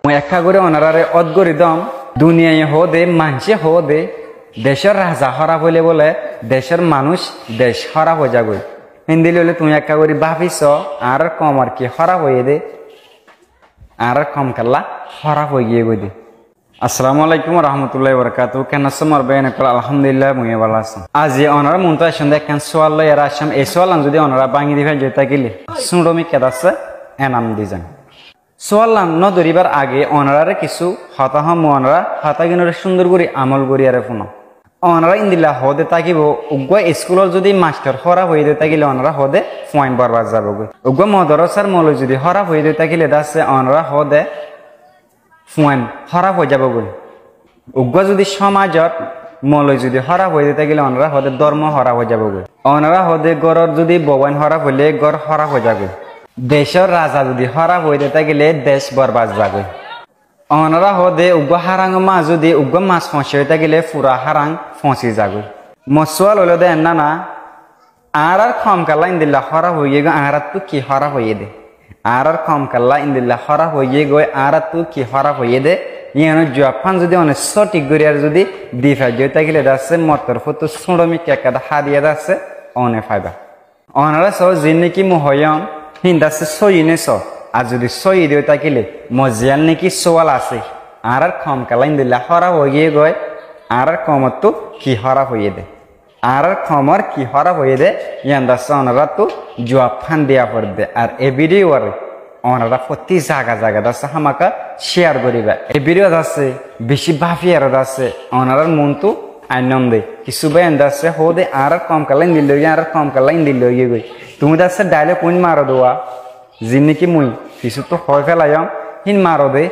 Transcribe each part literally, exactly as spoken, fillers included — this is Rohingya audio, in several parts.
Mui ekká gorí onoráre ót gorí dóm, duniyaiye hoóde, maincé hoóde, decór raza hóraf óile bóle decór manúic dec hóraf ói zagói. Héndilla óile tuñí ekká gorí báfi soó, añárár koumor ki hóraf óiye dé, añárár koum kiyólla hóraf ói giyé goi dé. Assalamu alaikum warahmatulláhi wabarakatuhu. Ken asó mor báiyain ókkol? Alhamdulillah, mui yó bála así. Aijja onorár muntu aiccé dé ekkán sual loiyaré aiccóm. Ei suallan zudi onorá báñgi di faijjó tákile súñço mikká dassé enam di zaiyum. Suallan no dóribar age onoráre kissú hotá hoóm, onorá hotáginóre cúndor gorí amól goríyaré fúno. Onorá endilla hoóde tákibou, uggúa iskúlor zudi mastor hóraf óiye dé tákile onorá hoóde fuain borbad zaibou goi. Uggúa modorosár moloi zudi hóraf óiye dé tákile dassé onorá hoóde fuain hóraf ói zaibou goi. Uggúa zudi cómazor moloi zudi hóraf óiye dé tákile onorá hoóde dórmo hóraf ói zaibou goi. Onorá hoóde góror zudi bouain hóraf óile gór hóraf ói zagói. Decór raza zudi hóraf óiye dé tákile dec borbad zagói. Onorá hoóde uggúa hárangor maá zudi uggúa mas foñsé ói tákile fura hárang foñsi zagói. Mor sual óilde enná na, añárár koum kiyólla endilla hóraf ói giyé goi, añáráttu ki hóraf óiye dé? Añárár koum kiyólla endilla hóraf ói giyé goi, añáráttu ki hóraf óiye dé? Yíanor juab hán zudi one sóthik goríyaré zudi di faijjó tákile dassé mor torfóttu súñço mikká ekká dé hádiyá dassé one faiba. Onorá soó, ziín néki mui hoiyóm híin dassé sóiyi né soó. Ar zudi sóiyi dé ói tákile mor ziyán néki sual asé, añárár koum kiyólla endilla hóraf ói giyé goi, añárár koumottú ki hóraf óiye dé? Añárár koumor ki hóraf óiye dé, yían dassé onoráttu juab hán diya foredde. Ar e bídiyoré onorá fottí zaga zaga dassé hámaka cíyar goríba. E bídiyo dassé bicí báfiyaré dassé onorár muntu ainnóm dé. Kissú báiyain dassé hoóde añárár koum kiyólla endilla ói giyé, añárár koum kiyólla endilla ói giyé goi. Tuñí dassé dhailok uín maro dé, ziín néki mui kissúttu hoói félaiyóm híin maro dé.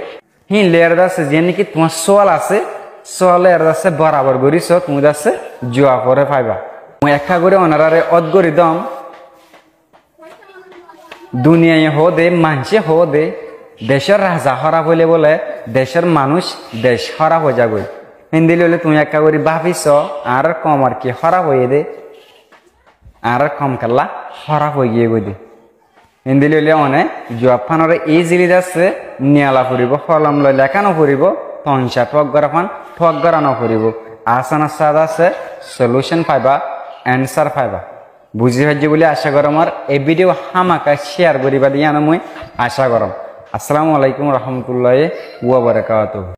Híin loiyaré dassé ziyán néki tuáñr sual asé, sual loiyaré dassé borabor gorí soó, tuñí dassé juab oré faiba. Mui ekká gorí onoráre ót gorí dóm, duniyaiye hoóde, maincé hoóde, decór raza hóraf óile bóle decór manúic dec hóraf ói zagói. Héndilla óile tuñí ekká gorí báfi soó, añárár koumor ki hóraf óiye dé, añárár koum kiyólla hóraf ói giyé goi dé. Héndilla óile one juab hánoré izili dassé niyala foribóu, holom loi leká no foribóu, toncá thuak gorá fán thuak gorá no foribóu. Asánor sáñte dassé solúcon faiba, ensár faiba. Buzí faijjó bóli acá gorómor. E bídiyo hámaka cíyar goríba dé yíano mui acá goróm. Assalamu alaikum warahmatulláhi wabarakatuhu.